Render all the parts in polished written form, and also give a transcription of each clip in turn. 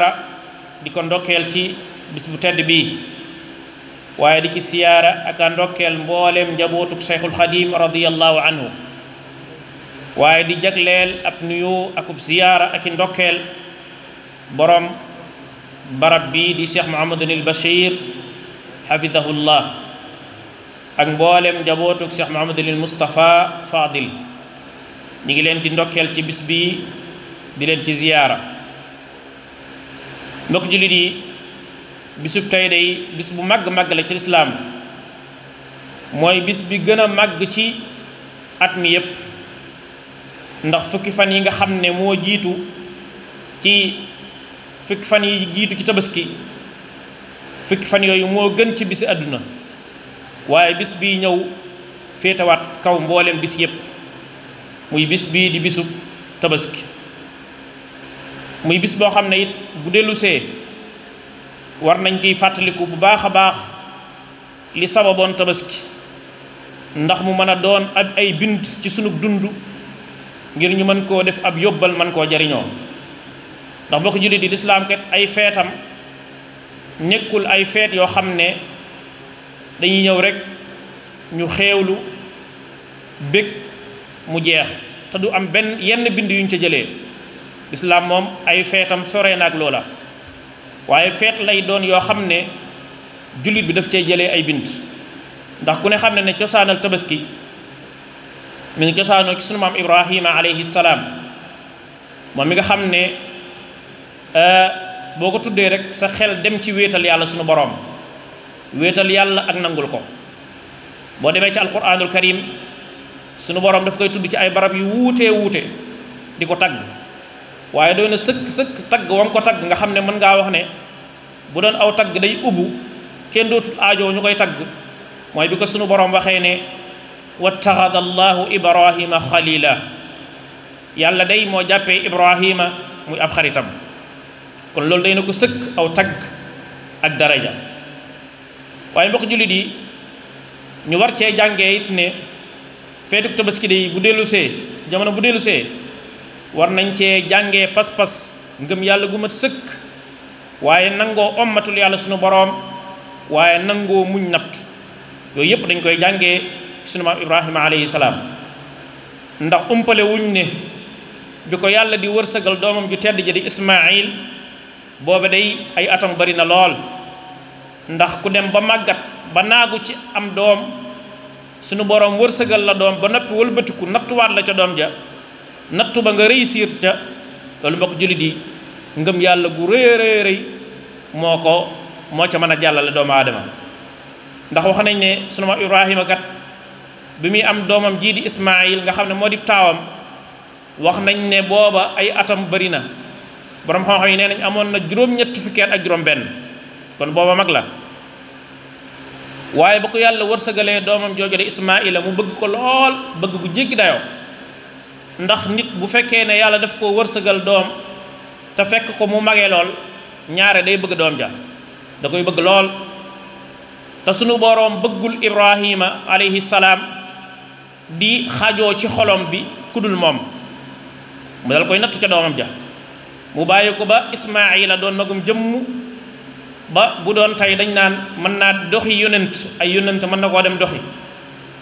siyaara di ko ndokkeel ci bis bu tedd bii waaye di ci siyaara ak a ndokkeel mboolem njabootuk Cheikhul Xadim radiyallahu anhu waaye di jagleel ab nuyu akub siyaara ak i ndokkeel borom barab bi di Cheikh Mouhamadunil Bachir hafidahullah ak mboolem njabootuk Cheikh Mouhamadunil Moustapha Fadil ñi ngi leen di ndokkeel ci bis bi di leen ci ziyaara mbokk jullit yi bisub tey day bis bu màgg-màgg la ci lislaam mooy bis bi gën a màgg ci at mi yépp ndax fukki fan yi nga xam ne moo jiitu ci fukki fan yi jiitu ci tabaski fukki fan yooyu moo gën ci bisi àdduna waaye bis bii ñëw féetawaat kaw mboolem bis yépp muy bis bii di bisub tabaski muy bis boo xam ne it bu dellusee war nañ ciy fàttaliku bu baax a baax li sababoon tabaski ndax mu mën a doon ab ay bind ci sunug dund ngir ñu mën koo def ab yóbbal mën koo jariñoo ndax boo ko jullit di lislaam kat ay feetam nekkul ay feet yoo xam ne dañuy ñëw rek ñu xeewlu bég mu jeex te du am benn yenn bind yuñ ca jëlee lislaam moom ay feetam sore na ak loola waaye feet lay doon yoo xam ne jullit bi daf cee jëlee ay bind ndax ku ne xam ne cosaanal tabaski mi ngi cosaanoo ci sunu maam Ibrahima alayhi salaam moom mi nga xam ne boo ko tuddee rek sa xel dem ci wéetal yàlla sunu boroom wéetal yàlla ak nangul ko boo demee ci alquranul karim sunu boroom daf koy tudd ci ay barab yu wuutee wuute di ko tagg waaye doy na sëkk tagg wam ko tagg nga xam ne mën ngaa wax ne bu doon aw tagg day ubbu kenn dootul aajoo ñu koy tagg mooy bi ko sunu boroom waxee ne wattaxada allahu ibrahima xalila yàlla day moo jàppee ibrahima muy ab xaritam kon loolu day na ko sëkk aw tagg ak daraja waaye mbokk jullit yi ñu war cee jàngee it ne feetuk tabaski day bu dellusee jamono bu dellusee war nañ cee jàngee pas-pas ngëm yàlla gu mat sëkk waaye nangoo ommatul yàlla sunu boroom waaye nangoo muñ natt yooyu yépp dañ koy jàngee sunu maam Ibrahima alayhi salaam ndax umpale wuñ ne bi ko yàlla di wërsëgal doomam ju tedd ji di Ismaayil booba day ay atam bari na lool ndax ku dem ba màggat ba naagu ci am doom sunu boroom wërsëgal la doom ba noppi wëlbatiku nattuwaat la ca doom ja nattu ba nga réussir ca loolu mbokk jullit yi ngëm yàlla gu rëy rëy moo ca mën a jàllale doomu aadama ndax wax nañ ne sunu maam Ibrahima kat bi muy am doomam jii di Ismaayil nga xam ne moo di taawam wax nañ ne booba ay atam bari na borom xam-xam yi nee nañ amoon na juróom-ñetti fukki at ak juróom-benn kon booba mag la waaye ba ko yàlla wërsëgalee doomam jooju de Ismaayila mu bëgg ko lool bëgg gu jéggi dayoo ndax nit bu fekkee ne yàlla daf koo wërsëgal doom te fekk ko mu magee lool ñaare day bëgg doom ja da koy bëgg lool te sunu boroom bëggul Ibrahima alayhi salaam di xajoo ci xolom bi kudul moom mu dal koy nattu ca doomam ja mu bàyyi ko ba Ismaayila doon magum jëmm ba bu doon tey dañ naan mën naa doxi yonent ay yonent mën na koo dem doxi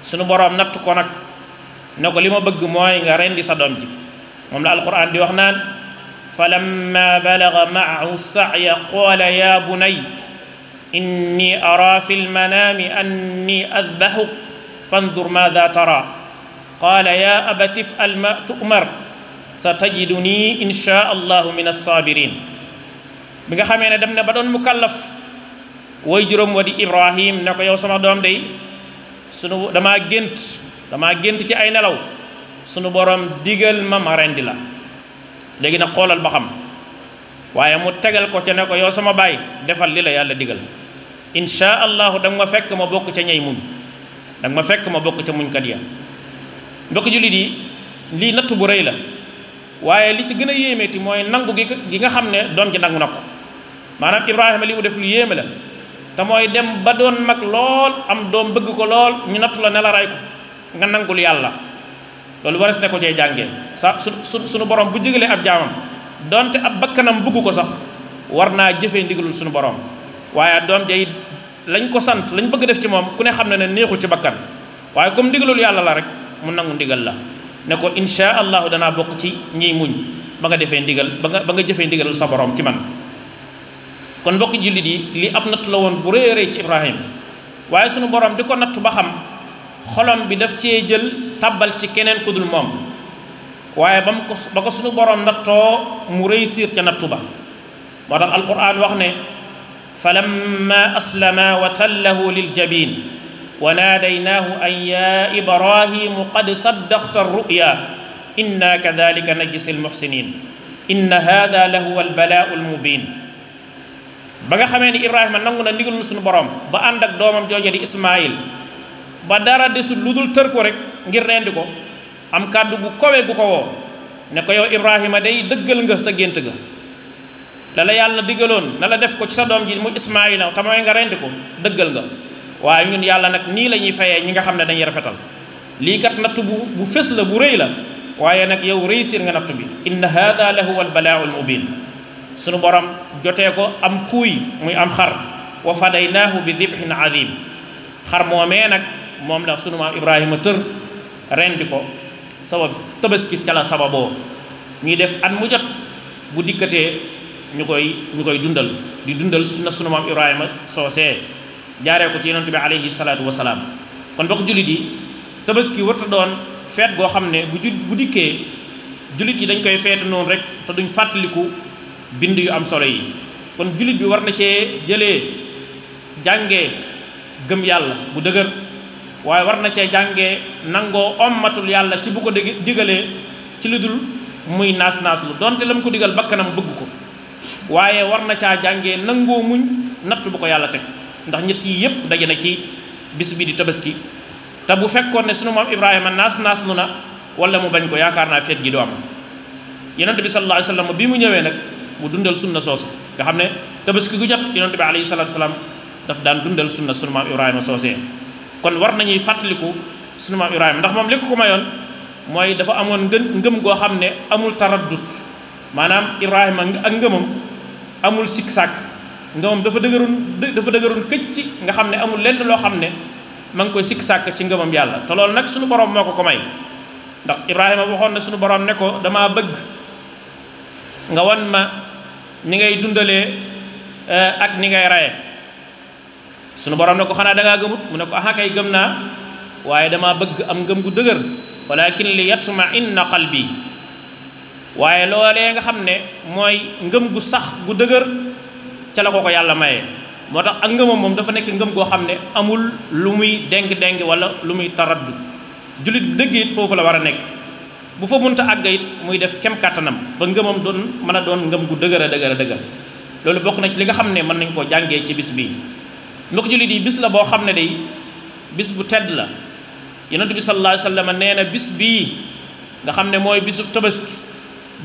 sunu boroom natt ko nag ne ko li ma bëgg mooy nga rendi sa doom ji moom la alquran di wax naan falamma balaga maahu sa'ya qaala ya bunay inni ara fi lmanaami anni adbahuk fandur maada tara qaala ya abati if'al ma tu'mar satajiduni insha allahu min alsabirin bi nga xamee ne dem ne ba doon mukallaf way juróom wa di Ibrahim ne ko yow sama doom day damaa gént ci ay nelaw sunu borom digal ma rendi la léegi nag xoolal ba xam waaye mu tegal ko ca ne ko yow sama baay defal li la yàlla digal insha allahu danga ma fekk ma bokk ca ñay muñ danga ma fekk ma bokk ca muñkat ya mbokk jullit yi lii natt bu rëy la waaye li ci gën a yéemeeti mooy nangu gi nga xam ne doom ji nangu na ko maanaam Ibrahima li mu def lu yéeme la te mooy dem ba doon mag lool am doom bëgg ko lool ñu nattu la ne la ray ko nga nangul yàlla loolu wares ne ko cee jàngee sunu borom bu digalee ab jaamam donte ab bakkanam bëgg ko sax war naa jëfee ndigalul suñu borom waaye doom ja it lañ ko sant lañ bëgg def ci moom ku ne xam ne ne neexul ci bakkan waaye comme ndigalul yàlla la rek mu nangu ndigal la ne ko insha allahu danaa bokk ci ñiy muñ ba nga defee ndigal ba nga jëfee ndigalul sa borom ci man. kon mbokki jullit yi li ab natt la woon bu rëy a rëy ci Ibrahim waaye sunu borom di ko nattu ba xam xolom bi daf cee jël tabbal ci keneen ku dul moom waaye ba ko sunu borom nattoo mu réussir ca nattu ba moo tax alquran wax ne falamma aslama wa tallahu liljabin wa naadaynaahu an ya ibrahimu qad saddaqta arruya inna kadalika najzi almuhsinin inna hada lahuwa albalaau almubin ba nga xamee ni Ibrahima nangu na ndigalul suñu borom ba ànd ak doomam jooje di Ismaayil ba dara desul lu dul tër ko rek ngir rendi ko am kàddu gu kowe gu ko woo ne ko yow Ibrahima day dëggal nga sa gént ga la yàlla digaloon na la def ko ci sa doom ji mu Ismaayila te mooy nga rendi ko dëggal nga waaye ñun yàlla nag nii la ñuy fayee ñi nga xam ne dañuy rafetal lii kat natt bu fés la bu rëy la waaye nag yow réussir nga natt bi inna hada la huwa albalaau almubin sunu borom jotee ko am kuuy muy am xar wa fadaynaahu bi dibhin azim xar moomee nag moom la sunu maam Ibrahima tër rendi ko sabab tabaski ca la sababoo ñuy def at mu jot bu dikkatee ñu koy dundal di dundal sunna sunu maam Ibrahima soosee jaaree ko ci yonent bi alayhi salaatu wasalaam kon bokk jullit yi tabaski warta doon feet goo xam ne bu dikkee jullit yi dañ koy feetu noonu rek te duñ fàttaliku bind yu am solo yi kon jullit bi war na cee jëlee jàngee gëm yàlla bu dëgër waaye war na cee jàngee nangoo ommatul yàlla ci bu ko digalee ci lu dul muy naas lu donte la mu ko digal bakkanam bëgg ko waaye war na caa jàngee nangoo muñ natt bu ko yàlla teg ndax ñett yi yépp daje na ci bis bi di tabaski te bu fekkoon ne sunu maam Ibrahima naas lu na wala mu bañ ko yaakaar naa feet gi du am yonent bi sallallahu alayhi wa sallam bi mu ñëwee nag mu dundal sunna soosu nga xam ne tabaski gu jot yonent bi alayhi salaatu salaam daf daan dundal sunna sunu maam Ibrahima soosee kon war nañuy fàttaliku sunu maam Ibrahima ndax moom li ko mayoon mooy dafa amoon ngëm goo xam ne amul taraddut maanaam Ibrahima ak ngëmam amul sikk sàkk ngëmam dafa dëgëroon këcc nga xam ne amul lenn loo xam ne ma ngi koy sikk sàkk ci ngëmam yàlla te loolu nag sunu borom moo ko may ndax Ibrahima waxoon na sunu borom ne ko damaa bëgg nga wan ma ni ngay dundalee ak ni ngay raye sunu borom ne ko xanaa dangaa gëmut mu ne ko aha kay gëm naa waaye damaa bëgg am ngëm gu dëgër walakin li yatma inna qalbi waaye loolee nga xam ne mooy ngëm gu sax gu dëgër ca la ko yàlla maye moo tax ak ngëmam moom dafa nekk ngëm goo xam ne amul lu muy déng wala lu muy taraddud jullit bu dëgg it foofu la war a nekk bu fa munta àgg it muy def kem kàttanam ba ngëmam doon mën a doon ngëm gu dëgër a dëgër loolu bokk na ci li nga xam ne mën nañ koo jàngee ci bis bii mbokk jullit yi bis la boo xam ne day bis bu tedd la yonent bi sallallahu alayhi wa sallam nee na bis bii nga xam ne mooy bisu tabaski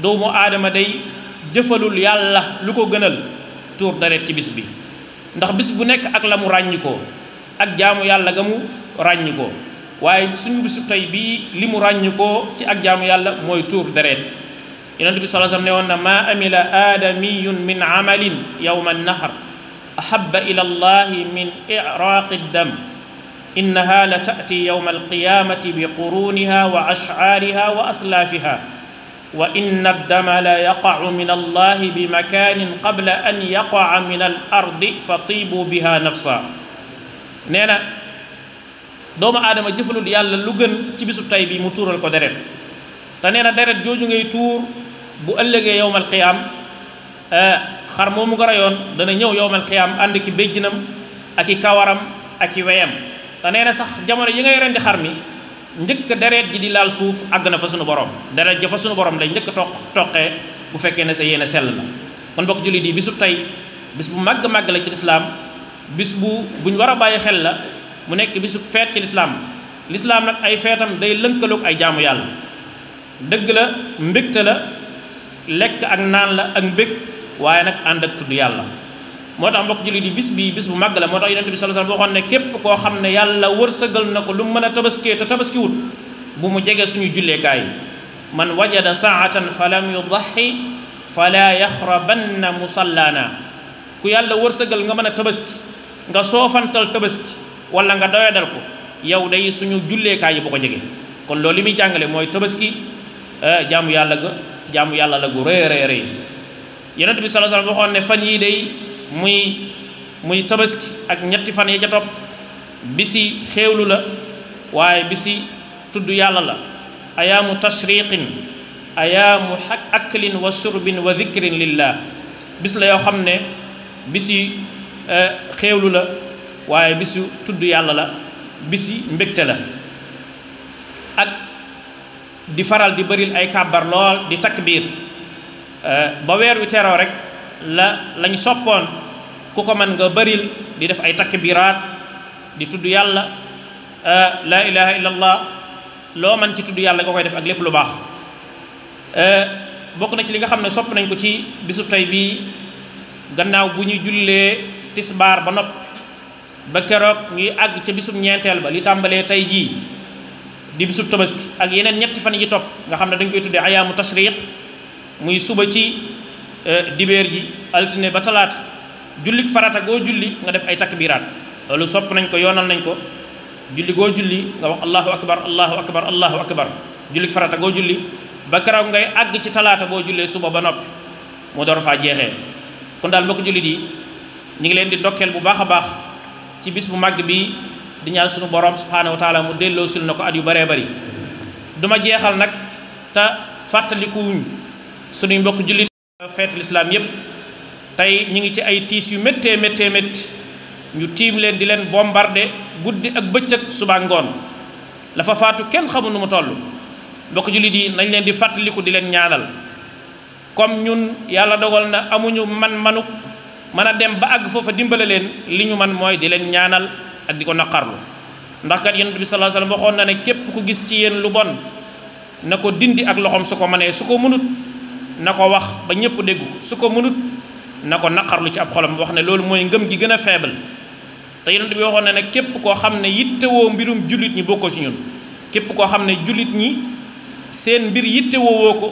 doomu aadama day jëfalul yàlla lu ko gënal tuur deret ci bis bi ndax bis bu nekk ak la mu ràññikoo ak jaamu yàlla ga mu ràññikoo waaye suñu bisu tey bii li mu ràññikoo ci ak jaamu yàlla mooy tuur deret yonent bi sallallahu alayhi wa sallam ne woon na maa amila aadamiyun min amalin yawma nahar ahabba ila allahi min iraaqi dam innaha la taati yawma alqiyamati bi quruniha wa ash'aariha wa aslaafiha wa inna addama la yaqacu min allahi bi makanin qabla an yaqaca min al ardi fa tiibu biha nafsa nee na doomu aadama jëfalul yàlla lu gën ci bisu tay bi mu tuural ko deret te nee na deret jooju ngay tuur bu ëllëgee yowmal qiyaam xar moomu ko rayoon dana ñëw yowmal qiyaam ànd ki béjjinam ak i kawaram ak i weyam te nee na sax jamono yi ngay rendi xar mi njëkk deret ji di laal suuf àgg na fa sunu borom deret ja fa sunu borom day njëkk toqee bu fekkee ne sa yéene sell na kon bokk jullit yi bisu tey bis bu màgg la ci lislaam bis buñ war a bàyyi xel la mu nekk bisu feet ci lislaam nag ay feetam day lënkaloog ay jaamu yàlla dëgg la mbégte la lekk ak naan la ak mbég waaye nag ànd ak tudd yàlla moo tax mbokk jullit yi bis bu màgg la moo tax yonent bi sallallahu alayhi wasallam waxoon ne képp koo xam ne yàlla wërsëgal na ko lu mu mën a tabaskee te tabaskiwut bu mu jege suñu julleekaay man wajada saatan fa lam yudaxi fala yaxrabanna musallana ku yàlla wërsëgal nga mën a tabaski nga soofantal tabaski wala nga doyadal ko yow day suñu julleekaay yi bu ko jege kon loolu li muy jàngale mooy tabaski jaamu yàlla la gu rëy rëy rëy yonent bi sallallahu alayhi wasallam waxoon ne fan yii day muy tabaski ak ñetti fan yi ca topp bisi xéewlu la waaye bisi tudd yàlla la ayaamu tashriqin ayaamu aklin wa shurbin wa dhikrin lillah bis la yoo xam ne bisi xéewlu la waaye bisu tudd yàlla la bisi mbégte la ak di faral di bëril ay kàbbar lool di takbiir ba weer wi teroo rek lañ soppoon ku ko mën nga bëril di def ay takbiraat di tudd yàlla laa ilaha illallah loo man ci tudd yàlla nga koy def ak lépp lu baax bokk na ci li nga xam ne sopp nañ ko ci bisu tey bii gannaaw bu ñu jullee tisbaar ba nopp ba keroog ñuy àgg ca bisub ñeenteel ba li tàmbalee tey jii di bisub tabaski ak yeneen ñetti fan yi topp nga xam ne dañ koy tuddee ayaamu tashriq muy suba ci dibeer ji altine ba talaata jullik farata goo julli nga def ay takbiraat loolu sopp nañ ko yoonal nañ ko julli goo julli nga wax allahu akbar allahu akbar allahu akbar jullik farata goo julli ba keroog ngay àgg ci talaata boo jullee suba ba noppi mu door faa jeexee kon daal mbokk jullit yi ñu ngi leen di ndokkeel bu baax a baax ci bis bu màgg bi di ñaan suñu borom subhanahu wa taala mu delloo sil na ko at yu bëree bëri duma jeexal nag te fàttalikuwuñ suñuy mbokk jullit feetu lislaam yépp tey ñu ngi ci ay tiis yu méttee ñu tiim leen di leen bombardé guddi ak bëccëg suba ngoon la fa faatu kenn xamul nu mu toll mbokk jullit yi nañ leen di fàttaliku di leen ñaanal comme ñun yàlla dogal na amuñu manuk mën a dem ba àgg foofa dimbale leen li ñu man mooy di leen ñaanal ak di ko naqarlu ndax kat yonent bi sallallahu alayhi wasallam waxoon na ne képp ku gis ci yéen lu bon na ko dindi ak loxoom su ko mënee su ko mënut na ko wax ba ñëpp dégg ko su ko mënut na ko naqarlu ci ab xolam wax ne loolu mooy ngëm gi gën a faible te yonent bi waxoon na ne képp koo xam ne yittewoo mbirum jullit ñi bokkoo ci ñun képp koo xam ne jullit ñi seen mbir yittewoo ko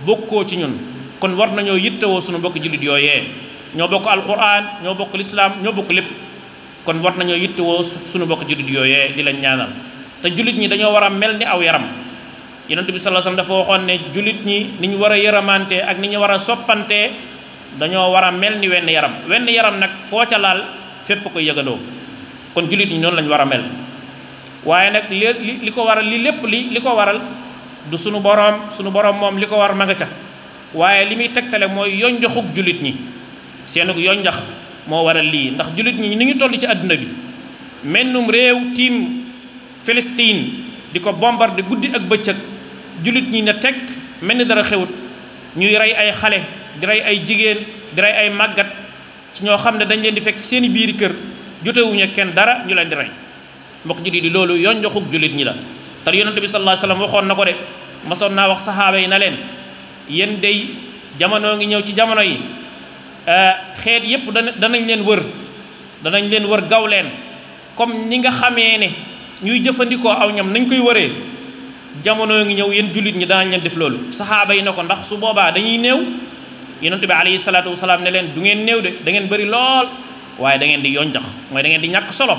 bokkoo ci ñun kon war nañoo yittewoo suñu bokk jullit yooyee ñoo bokk alquran ñoo bokk lislaam ñoo bokk lépp kon war nañoo yittewoo suñu bokk jullit yooyee di leen ñaanal te jullit ñi dañoo war a mel ni aw yaram yonent bi sallallahu alayhi wasallam dafa waxoon ne jullit ñi ni ñu war a yërëmante ak ni ñu war a soppante dañoo war a mel ni wenn yaram nag foo ca laal fépp ko yëgandoo kon jullit ñi noonu lañu war a mel waaye nag li ko waral li ko waral du sunu borom moom li ko war ma nga ca waaye li muy tegtale mooy yonjoxug jullit ñi seenug yonjax moo waral lii ndax jullit ñi ni ngi toll ci àdduna bi mennum réew tiim Palestine di ko bombardé guddi ak bëccëg jullit ñi ne teg mel ni dara xewut ñuy rey ay xale di rey ay jigéen di rey ay màggat ci ñoo xam ne dañ leen di fekk seeni biiri kër jotewuñu kenn dara ñu leen di rey mbokk jullit yi loolu yonjoxug jullit ñi la te yonent bi sallallahu alayhi wasallam waxoon na ko de masoon naa wax saxaaba yi na leen yéen day jamono ngi ñëw ci jamono yi xeet yépp danañ leen wër gaw leen comme ni nga xamee ne ñuy jëfandikoo aw ñam nañ koy wëree jamono ngi ñëw yéen jullit ñi danañ leen def loolu saxaaba yi ne ko ndax su boobaa dañuy néew yonent bi alayhi salaatu wasalaam ne leen du ngeen néew de da ngeen bëri lool waaye da ngeen di yonjax mooy da ngeen di ñàkk solo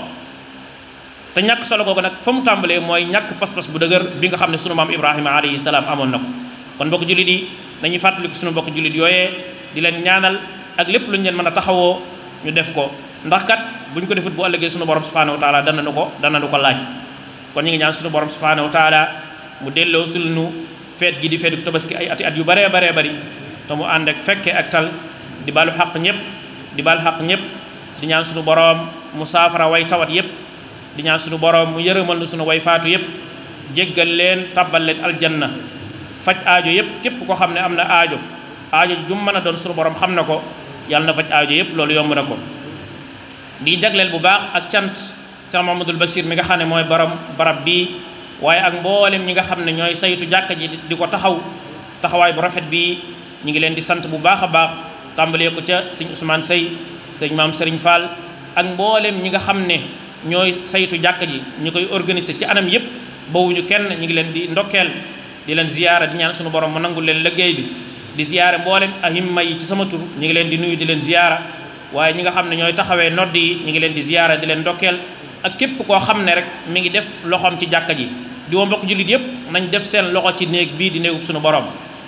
te ñàkk solo googu nag fa mu tàmbalee mooy ñàkk pas-pas bu dëgër bi nga xam ne sunu maam Ibrahima alayhi salaam amoon na ko kon mbokk jullit yi dañuy fàttaliku sunu mbokk jullit yooyee di leen ñaanal ak lépp lu ñu leen mën a taxawoo ñu def ko ndax kat bu ñu ko defut bu ëllëgee sunu borom subhanahu wa taala dana nu ko laaj kon ñu ngi ñaan sunu borom subhanahu wa taala mu delloo sulnu feet gi di feetu tabaski ay ati at yu baree bari te mu ànd ak fekke ak tal di baalu xaq ñëpp di ñaan sunu borom mu saafara way tawat yëpp di ñaan sunu borom mu yërëmal nu sunu way faatu yëpp jéggal leen tabbal leen aljanna faj aajo yëpp képp koo xam ne am na aajo ju mën a doon sunu borom xam na ko yàlla na faj aajo yëpp loolu yomb na ko di jagleel bu baax ak cant Cheikh Mahamadul Bachir mi nga xam ne mooy barab bii waaye ak mboolem ñi nga xam ne ñooy saytu jàkka ji di ko taxawaay bu rafet bii ñu ngi leen di sant bu baax a baax tàmbalee ko ca sëñ Ousmane Sey sëñ maam Serigne Fall ak mboolem ñi nga xam ne ñooy saytu jàkka ji ñu koy organiser ci anam yëpp bawuñu kenn ñu ngi leen di ndokkeel di leen ziyaara di ñaan suñu borom mu nangul leen liggéey bi di ziyaare mboolem ahimma yi ci sama tur ñi ngi leen di nuyu di leen ziyaara waaye ñi nga xam ne ñooy taxawee nodd yi ñi ngi leen di ziyaara di leen ndokkeel ak képp koo xam ne rek mi ngi def loxoom ci jàkka ji di woo mbokk jullit yépp nañ def seen loxo ci néeg bii di néegub suñu borom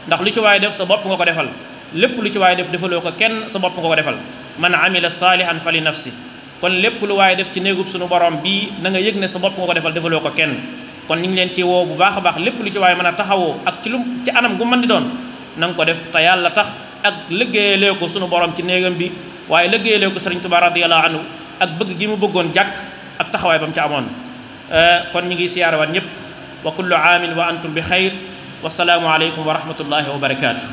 ndax lu ci waaye def sa bopp nga ko defal lépp lu ci waaye def defaloo ko kenn sa bopp nga ko defal man amila saalihan fa li nafsi kon lépp lu waaye def ci néegub suñu borom bii na nga yëg ne sa bopp nga ko defal defaloo ko kenn kon ñu ngi leen ci woo bu baax a baax lépp lu ci waaye mën a taxawoo ak ci anam gu mën di doon na nga ko def te yàlla tax ak liggéeyalee ko suñu borom ci néegam bi waaye liggéeyalee ko Sëriñ Tuubaa radiyallahu anhu ak bëgg gi mu bëggoon jàkk ak taxawaay ba mu ci amoon kon ñu ngi siyaarawaat ñëpp wa kullu aamin wa antum bi xayr wasalaamu aleykum wa rahmatullahi wa barakaatu.